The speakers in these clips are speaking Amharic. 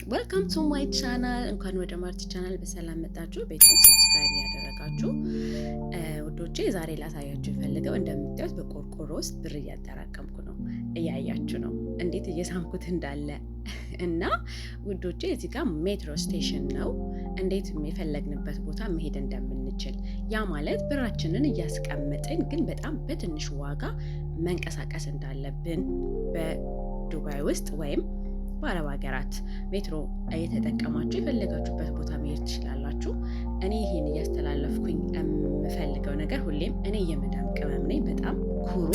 Welcome to my channel። እንኳን ወደ ማርቲ ቻናል በሰላም መጣችሁ። ቤቱን subscribe ያደረጋችሁ ውዶቼ፣ ዛሬ ላሳያችሁ የፈለገው እንደምታዩት በቆርቆሮ ውስጥ ብር እያጠራቀምኩ ነው። እያያችሁ ነው እንዴት እየሳምኩት እንዳለ። እና ውዶቼ፣ እዚህ ጋር metro station ነው። እንዴት የፈለግንበት ቦታ መሄድ እንደምንችል፣ ያ ማለት ብራችንን እያስቀመጥን ግን በጣም በትንሽ ዋጋ መንቀሳቀስ እንዳለብን በዱባይ ውስጥ ወይም በአረብ ሀገራት ሜትሮ እየተጠቀማችሁ የፈለጋችሁበት ቦታ መሄድ ትችላላችሁ። እኔ ይሄን እያስተላለፍኩኝ የምፈልገው ነገር ሁሌም እኔ የመዳም ቅመም ነኝ። በጣም ኩሩ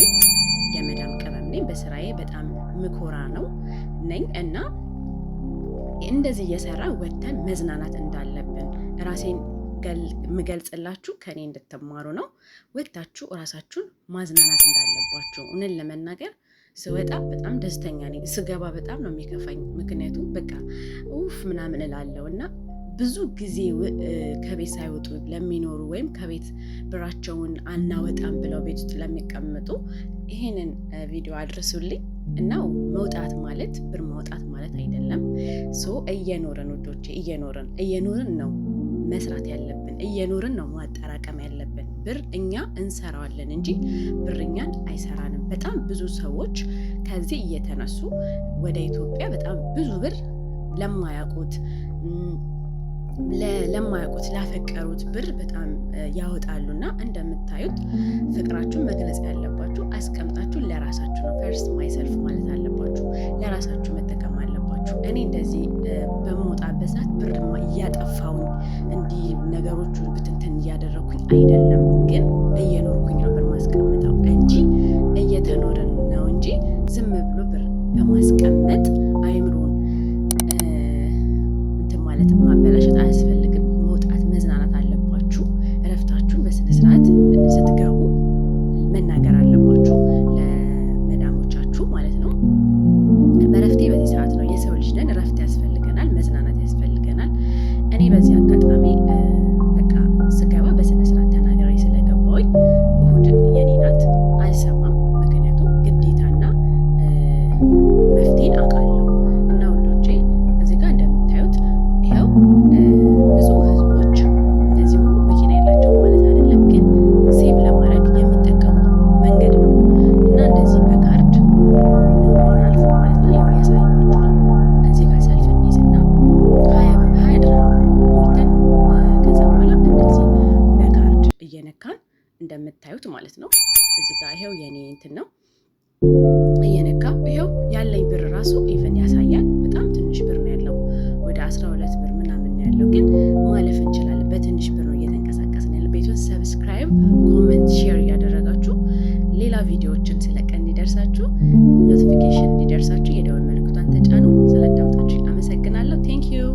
የመዳም ቅመም ነኝ። በስራዬ በጣም ምኮራ ነው ነኝ እና እንደዚህ እየሰራ ወጥተን መዝናናት እንዳለብን ራሴን ምገልጽላችሁ ከኔ እንድትማሩ ነው። ወጥታችሁ እራሳችሁን ማዝናናት እንዳለባችሁ። እውነት ለመናገር ስወጣ በጣም ደስተኛ ነኝ፣ ስገባ በጣም ነው የሚከፋኝ። ምክንያቱም በቃ ኡፍ ምናምን እላለሁ። እና ብዙ ጊዜ ከቤት ሳይወጡ ለሚኖሩ ወይም ከቤት ብራቸውን አናወጣም ብለው ቤት ውስጥ ለሚቀመጡ ይህንን ቪዲዮ አድርሱልኝ። እና መውጣት ማለት ብር ማውጣት ማለት አይደለም። So እየኖርን ውዶቼ፣ እየኖርን እየኖርን ነው መስራት ያለብን፣ እየኖርን ነው ማጠራቀም ያለብን። ብር እኛ እንሰራዋለን እንጂ ብር እኛን አይሰራንም። በጣም ብዙ ሰዎች ከዚህ እየተነሱ ወደ ኢትዮጵያ በጣም ብዙ ብር ለማያውቁት ላፈቀሩት ብር በጣም ያወጣሉና እንደምታዩት ፍቅራችሁን መግለጽ ያለባችሁ አስቀምጣችሁ ለራሳችሁ ነው። First myself ማለት አለባችሁ። ለራሳችሁ መጠቀም አለባችሁ። እኔ እንደዚህ በምወጣበት ሰዓት ብር እያጠፋውኝ እንዲህ ነገሮቹን ብትንትን እያደረግኩኝ አይደለም፣ ግን እየኖርኩኝ ነው ብር ማስቀምጠው እንጂ፣ እየተኖርን ነው እንጂ ዝም ብሎ ብር በማስቀመጥ አይምሮን እንትን ማለት ማበላሸት አያስፈልግም። መውጣት መዝናናት አለባችሁ። እረፍታችሁን በስነ ስርዓት ስትገቡ መናገር አለባችሁ ለመዳሞቻችሁ ማለት ነው። በእረፍቴ በዚህ ሰዓት ነው። የሰው ልጅ ነን፣ እረፍት ያስፈልገናል፣ መዝናናት ያስፈልገናል። እኔ በዚህ አጋጣሚ በቃ ስገባ በስነ ስርዓት ተናግሬ ስለገባሁኝ እሁድ የኔ ናት፣ አልሰማም። ምክንያቱም ግዴታና መፍትሄን አውቃለሁ። እና ውዶቼ፣ እዚህ ጋር እንደምታዩት ይኸው ብዙ ህዝቦች እነዚህ ሁሉ መኪና የላቸውም ማለት አይደለም፣ ግን save ለማድረግ የሚጠቀሙት መንገድ ነው። እና እንደዚህ በካርድ ነው የምናልፈው ማለት ነው። ይኸው እያሳየኋችሁ ነው። እዚህ ጋር ሰልፍ እንይዝና 20 ድርሃም ሞልተን ከዛ በኋላ እንደዚህ በካርድ እየነካን እንደምታዩት ማለት ነው። እዚህ ጋር ይኸው የኔ እንትን ነው እየነካ ይኸው ያለኝ ብር ራሱ even ያሳያል። በጣም ትንሽ ብር ነው ያለው፣ ወደ 12 ብር ምናምን ነው ያለው፣ ግን ማለፍ እንችላለን። በትንሽ ብር ነው እየተንቀሳቀስን ያለ። ቤቱን subscribe፣ comment፣ share እያደረጋችሁ ሌላ ቪዲዮዎችን ስለቅ እንዲደርሳችሁ፣ notification እንዲደርሳችሁ የደወል ምልክቷን ተጫኑ። ስላዳመጣችሁ አመሰግናለሁ። Thank you.